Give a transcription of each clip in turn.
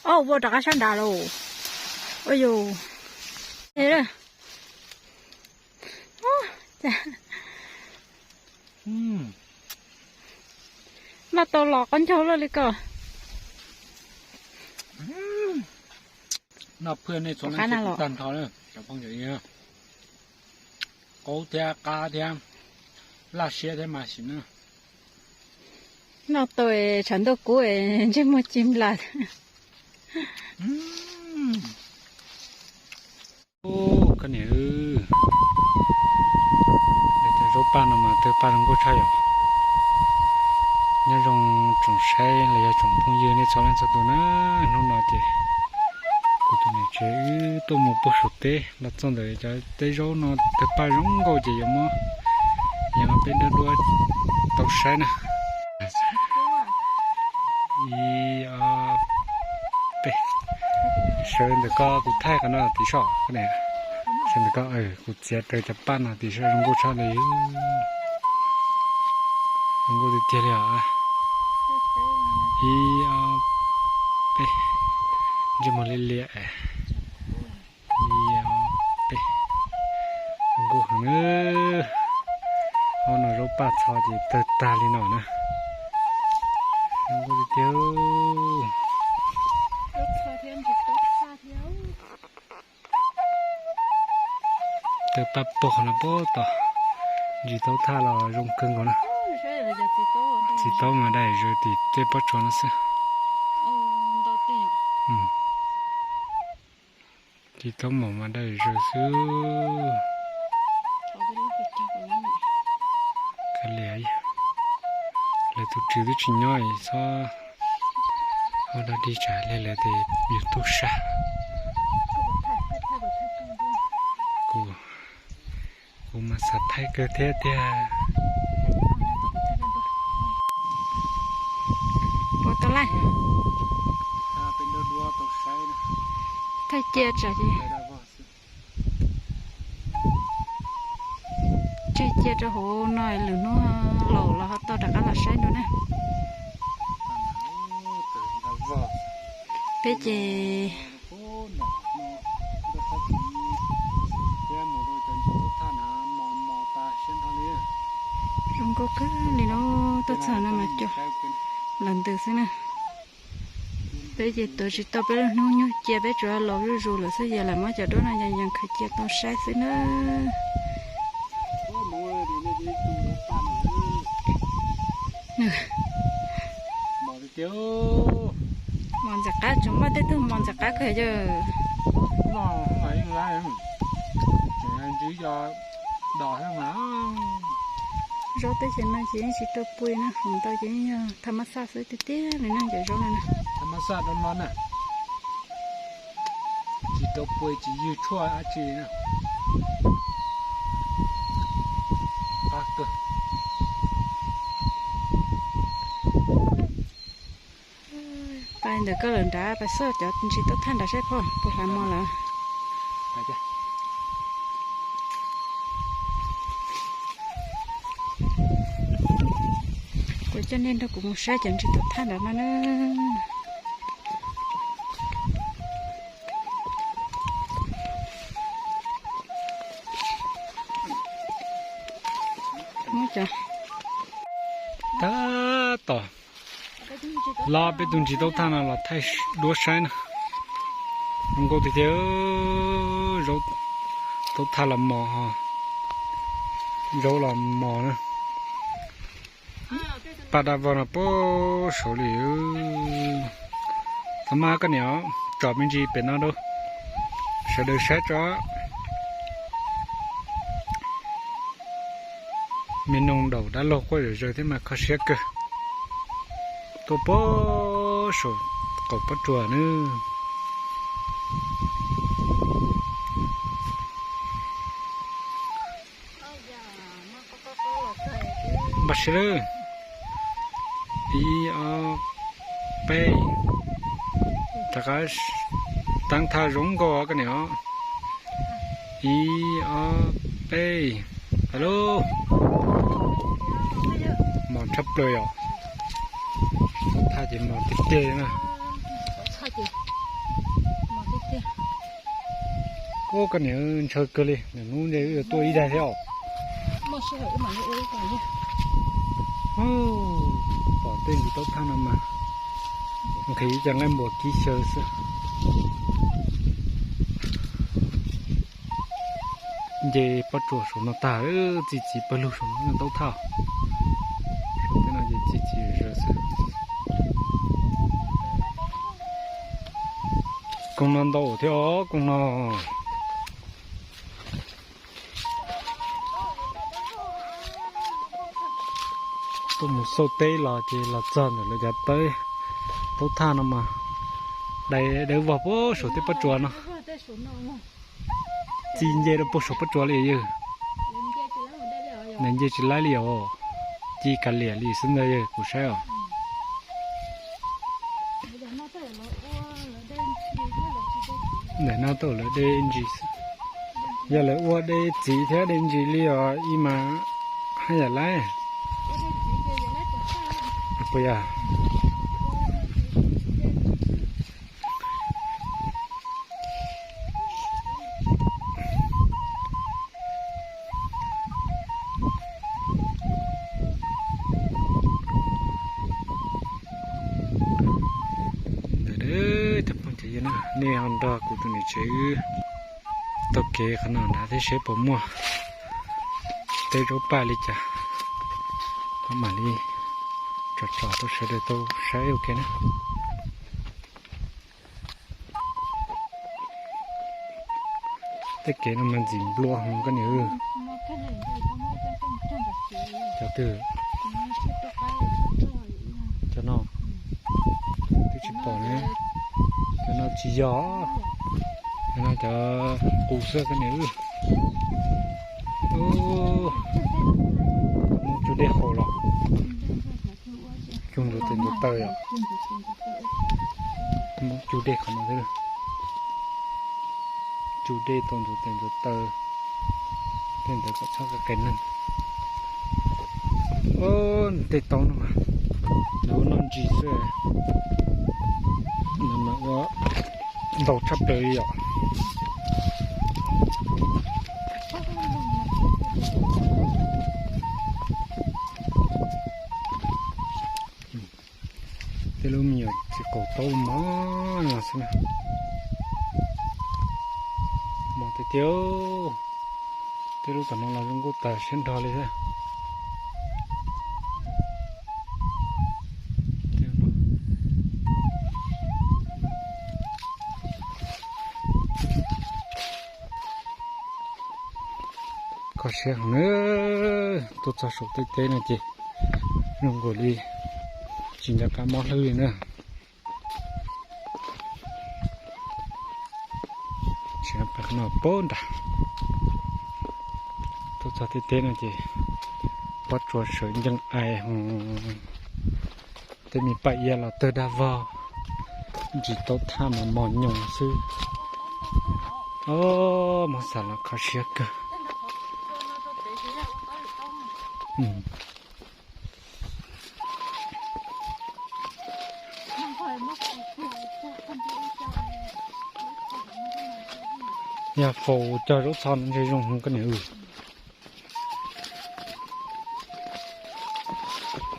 Ob, ua rov qab sab nrad lauj. Ua yus. Noj tau los qab ncaug luaj li ko. Noj phwj nej txhua leej txhua tus tag nrho na cov phooj ywg. Qaub thiab qab thiab laj siab thiab mas sim no. Noj tau tshav ntuj kub ntsej muag ci nplas. Koj niam, cov zaub paj no mas tawg paj zoo nkauj tshaj yom. Nyob zoo tsoom saib los yog tsoom phooj ywg nej txhua leej txhua tus na, hnub no ces kuv tus niam tsev wb tuaj mus puag saum teb los txog ntawm cov teb zaub no tawg paj zoo nkauj ces yuav muab, yuav peb nrog dua tau saib na. Ib, ob, peb. Sawv ntawm ko kuv thaij qhov no tim soj, sawv ntawm ko kuv txiav raws cov paj no tim soj zoo nkauj tshaj li. Zoo nkauj tiag tiag li os. Ib, ob, peb. Ntsej muag liab liab. Ib, ob, peb. Zoo nkauj heev na. Ob no zaub paj txho ces tawg tag li no na. Zoo nkauj tiag tiag. Tawg paj puag qhov no puag tom ntsis taub thaj los zoo kawg nkaus na. Txiv taub mas dai zaws tim tej pob tsuas no xwb. Txiv taub maum mas dai zaws xwb. Kav liam, lawv tus tswv twb tsis nyob txhob ua dog dig tsam li lawv tes yus tub sab. Kuv, kuv mas xav thaij kawg thiab tiag. Ua tau lawm. Thaij cia tsam ces tseg cia rau hauv no lwm hnub laus los ho tau rov qab los saib dua na. Peb ces zoo nkauj kawg li no, tuaj txog no mas cua los ntws xwb na. Peb ces tuav tsis tau peb lub hnub nyoog cia, peb tsuas los zuj zus lawm xwb, yog lam muab cov duab no yees yees khaws cia tau saib xwb na. Mos ntxim qab, tseem muaj tej tug mos ntxim qab kawg yawg. Zaub teb chaws no ces yeej tsis rau pua na, hauv ntau ces yeej yog tham mas xaj xwb tiag tiag li na cov zaub no na. Tham mas xaj no na, tsis rau pua tsis ywg tshuaj dab tsi na. Pais ntawm koj lawm nrad, pais xauj cov ntsis taub thaj nrad saib phauj puas hlav mos lawm. Kuv coj nej nrog kuv mus saib cov ntsis taub thaj nrad no na. Tab tom los peb tus ntsis taub thaj no los thaij duab saib na. Zoo nkauj tiag tiag, zaub taub thaj los mos, zaub los mos na. Paj dab vog no puag saud li. Thaum mas koj niam tsom me ntsis pem no rau sawv daws saib tso. Me noog daum dab laug quaj zom zaws thiab mas kho siab kawg. Tuaj puag saum qaum pob tsuas nawb. Npaj siab lawm. Ib ob peb. Rov qab teeb thaj zoo nkauj koj niam. Ib ob peb. Alo. Mos tshaj plaws yom. Thaj ces mos tiag tiag na. Ub, koj niam, ntshaw kawg li, nws hnub ntshe yuav tuaj ib daig thiab os. Pom tej ntsis taub thaj no mas nqhis ib co nqaij npua kib xyaw xwb. Nce pob tsuas saum no tag, txi txiv pawg lug saum no taub thaj. Saum tej no ces txi txiv zom zaws xwb. Koog no ntau thiab os, koog no. Tuaj mus xauj teb los ces los txog ntawm lawv cov teb taub thaj no mas dai dawb vog puag saum tej pob tsuas no. Txi nce rau puag saum pob tsuas li yog. Nws nce tsis laib li os. Ci kav liam li xwb ntag yog kuv saib os. Ntawm no tau lawv de ntsis xwb. Yog lawv ua de txiv thiab de ntsis li os ib mas haj yam laib. Puas yog? Ntawm cov phooj ywg na, nej ho nrog kuv tus niam tsev wb taug kev qhov no nrad thiab seb puas muaj teb zaub paj li cas, mam li tso tso rau sawv daws tau saib ua ke na. Tej kev no mas ntxim nplua heev koj niam. Cov twg? Cov no twb tsis pom ne. Cov no tsis yog, cov no cov qus xwb koj niam. Muab cug dej haus los. Cug ntxuav tes ntxuav taw yom. Muab cug dej qhov no xwb. Cug dej tau ntxuav tes ntxuav taw, tej ntawd kom txhob qias neeg. Tej taub no mas lawv ua noj ntsis xwb, nws mas ua ntau tshaj plaws li yom. Tej lub me nyuam txiv qaum taub mos no xwb na. Mos tiag tiag. Tej lub tom no los zoo nkauj tas siab nrho li thiab. Kho siab heev na, tuaj txog saum tej teb no ces zoo nkaus li tsis nco qab mob hlwb li na. Tsis pab qhov no pab nrad. Tuaj txog tej teb no ces pob tsuas sawv ncees ais hos, tej me paj iab los tawg dag vog, ntsis taub thaj mas mos nyoos xwb. Os, muab xav los kho siab kawg. Yog faus cog zaub txho no ntshe zoo heev koj niam.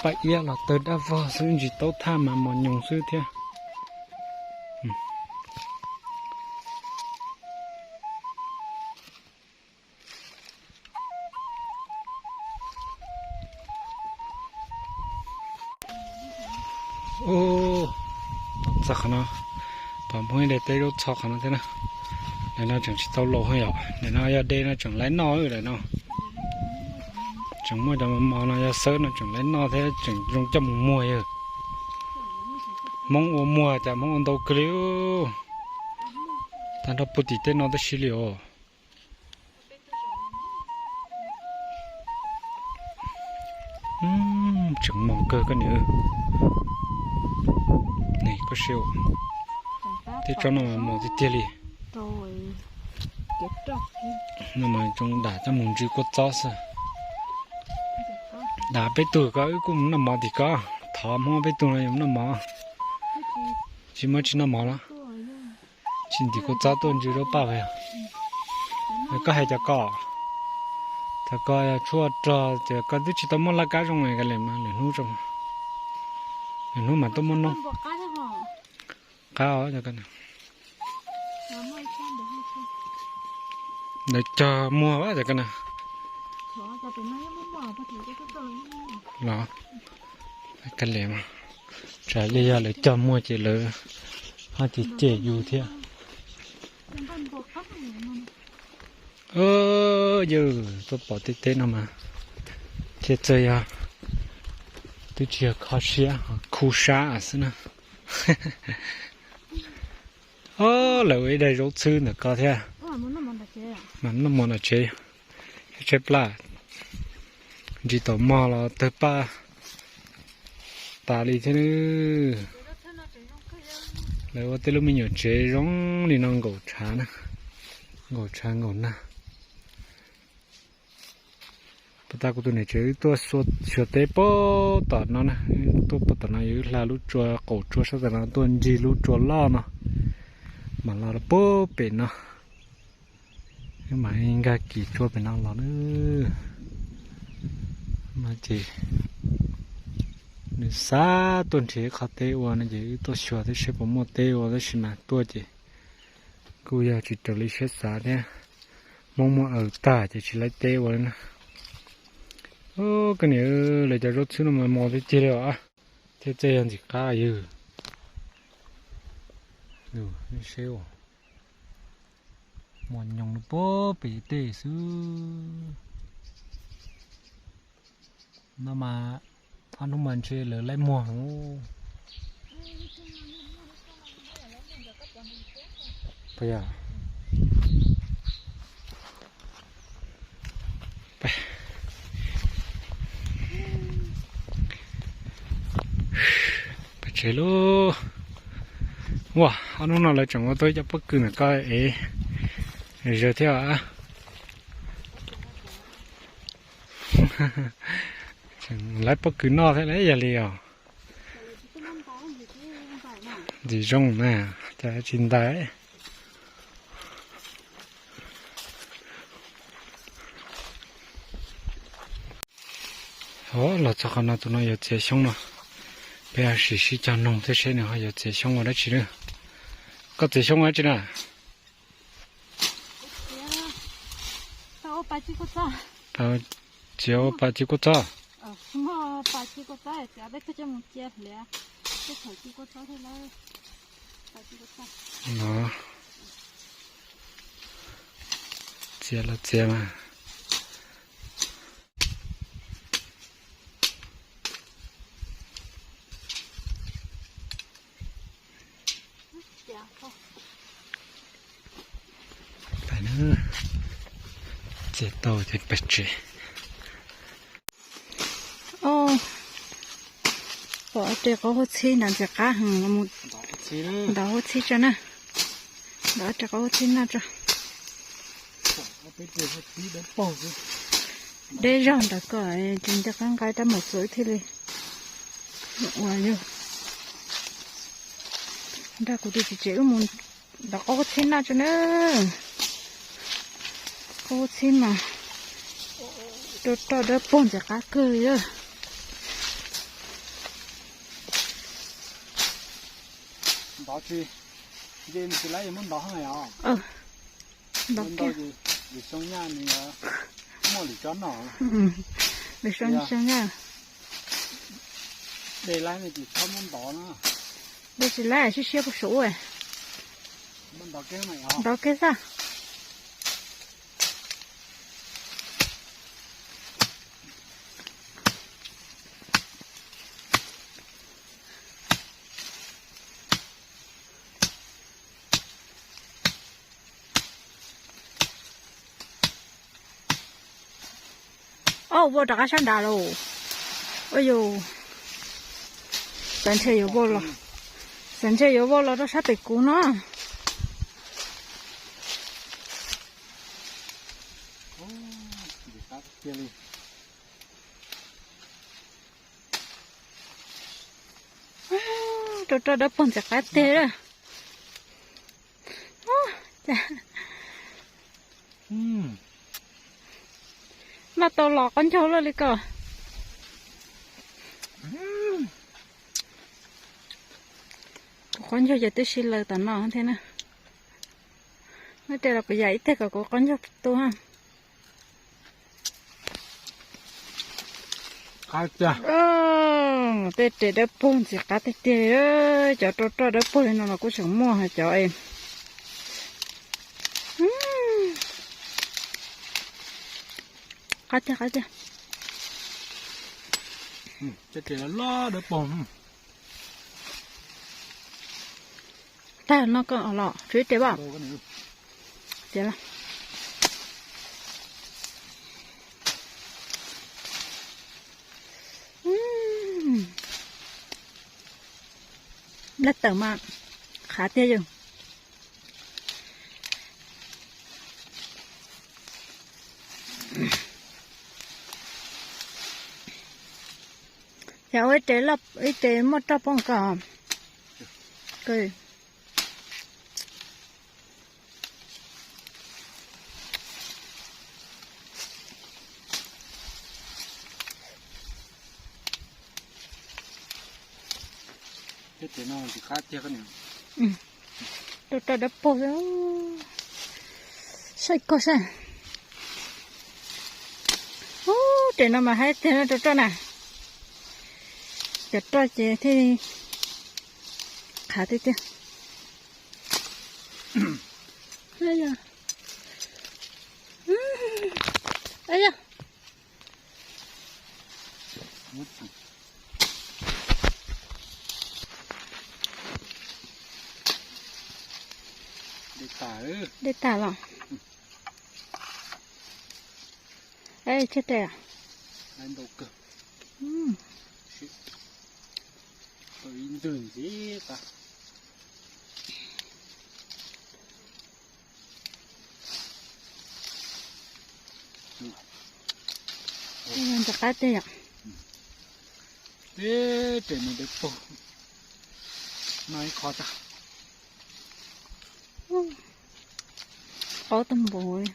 Paj iab los tawg dab vog xwb, ntsis taub thaj mas mos nyoos xwb thiab. Txog qhov no, pom muaj ib daim teb zaub txho qhov no thiab na. Daim no tseem tsis tau laus yom, daim no yog de no tseem laib noj lawm no. Tseem muaj cov mos mos no yog xawb no tseem laib noj thiab tseem zoo coj mus muag yawg. Hmoob ua muag cas Hmoob ua ntau kawg li. Tag nrho puag tim tej no tab sis li os. Tseem mos kawg koj niam. Koj saib, tej tsob no mos tiag tiag li. No mas zoo dam coj mus ntsis kua txob xwb. Dam peb tug ko wb kuj mus noj mov tim ko, thov Hmoob peb tug no yuav mus noj mov. Tsis muaj tsis noj mov los, tsis ntim kua txob tuaj ntsis zaub paj yog. Koj hais cov ko, cov ko tshuaj rog ces koj twb tsis tau muaj laj kab zoo li mas lwm hnub, lwm hnub mas tuaj muaj noob. Qab os cov ko na. Lawv cog muag cov ko na. Los, ka li mas, tsam li yog lawv cog muag ces lawv ho cem cem yus thiab. Yawg tuaj pom tej teb no mas thiaj txawj yog, twb tsis yog kho siab, khu sab xwb na. Lawv ua ib daig zaub txhwb ntawm ko thiab. Mas noj mov nram tsev, tshaib plab, ntsis taum mog los tawg paj tas li thiab. Lawv ua tej lub me nyuam tsev zoo li no nkaum tshav na, nkaum tshav nkaum nag. Pas tas kuv tus niam tsev wb tuaj xyuas teb puag tom no na, tuaj puag tom no yog wb hla lub tsua qaum tsua sab tom no tuaj ncig lub tsua loj no, mam los puag pem no. Wb mam nkag kis tsua pem no los na. No ces nws xav tuaj nrhiav qhov teb ua no ces wb tuaj xyuas thiab seb puas muaj teb ua tab sis mas tuaj ces kuj yog tsis raws li siab xav thiab. Hmoob muab aws tag ces tsis laib teb ua li na. Koj niam, lawv cov zaub txhwb no mas mos tiag tiag li os. Thiab tej yog ntxim qab yog. Seb, mos nyoos puag pem tej xwb. No mas ob hnub mas ntshe lawv laib muag. Pais tsev lauj. Ua, ob hnub no lawv tseem ua tau ib co pob kws ntawm ko es, es zawg thiab. Tseem laib pob kws noj thiab lauj, yog li os. Ntxim zoo na, cas tsis ntais. Los txog qhov no, tus no yuav txiav xyoob no. Peb sim sib cog noog thiab seb nws ho yuav txiav xyoob ua dab tsi na. Koj txiav xyoob ua dab tsi na? Txiav ua pas ci kuj txob. No, txiav los txiav mas. Txiav tau ces pais tsev. Pom tej qoob huab txhib nrad ntxim qab heev, mus ntov huab txhib tso na. Ntov tej qoob huab txhib noj tso. Deb zog ntawd ko, tsis nco qab nqa rab mom txuas thiaj li ua yog. Nrog kuv tus txiv tsev wb mus ntov qoob huab txhib noj tso na. Qoob huab txhib mas roj roj dawb paug ntxim qab kawg li. Ntov tsis, nce mus tsis laib yuav muab ntov hov os. Ntov kiag. Lwm xyoo nyaj nws muaj lwm tsob noj. Lwm xyoo nyaj. De laib no ces txhob muab ntov na. De tsis laib siab siab puas suav. Ntov kiag xwb. Ob, vau rov qab sab nrad lauj. Ua yus, xav ntshe yuav vau los, xav ntshe yuav vau los rau sab pem kuv no. Rau rau dawb paug ntxim qab teg lawm. Maj tau los qaub ncaug loj li ko. Kuv qaub ncaug ces twb sib law tom no thiab na. Neb tes los kuv yam ib teg kom kuv qaub ncaug tu. Tej tes dawb paug ntxim qab tiag tiag. Cov roj roj dawb paug li no los kuj tseem muaj cov. Qab tiag, qab tiag. Tej tes los dawb paug. Tag no koj los tshuav ib tes pom. Tiav lawm. Laj tawm mas qab tiag yog. Yog ua ib tes muaj roj poob ko. Rau rau dawb paug, saib koj saib. Ub, tes no mas haib tiag rau roj na. Cov roj ces thiaj qab tiag tiag. Dej tag los. Tseg tes. Ntws ntxiv tas. Ntxim qab tiag yom. Teb tes no dawb paug, noj ib qho tag. Qaub tag npaum li.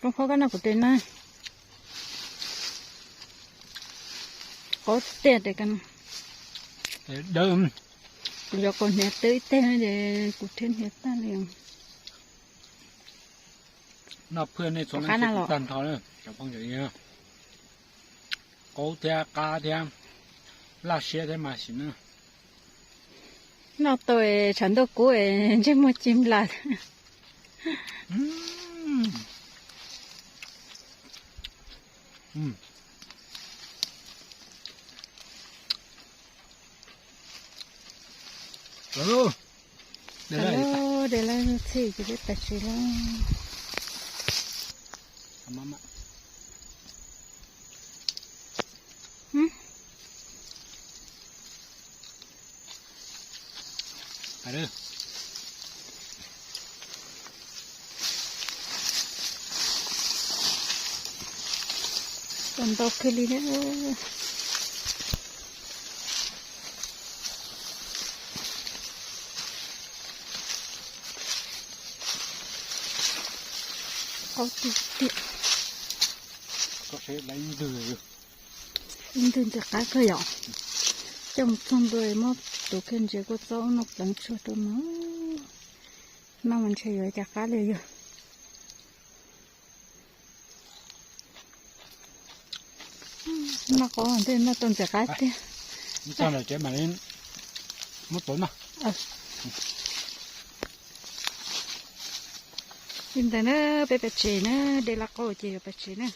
Koj phob koj noj kuv tes na. Qaub tiag tes ko. Kuv yuav kaus hniav twb ib teg ces kuv thiab hniav tag li. Noj phwj nej txhua leej txhua tus tag nrho na cov phooj ywg. Qaub thiab qab thiab laj siab thiab mas sim na. Noj tau tshav ntuj kub es ntsej muag ci nplas. Des lawm, txhij ces peb pais tsev lawm. Tau ntau kawg li na. Qaub tiag tiag. Ib ntwg ntxim qab kawg yom. Coj mus txog ntua muab tus kiag ntses kua txob ub noj pleev tshuaj rau no. Noj mas ntshe yuav cas qab li yog. Noj qaub ntej noj tau ntxim qab tiag. Li ntawd na, peb pais tsev na, de laj qaub ces yuav pais tsev na.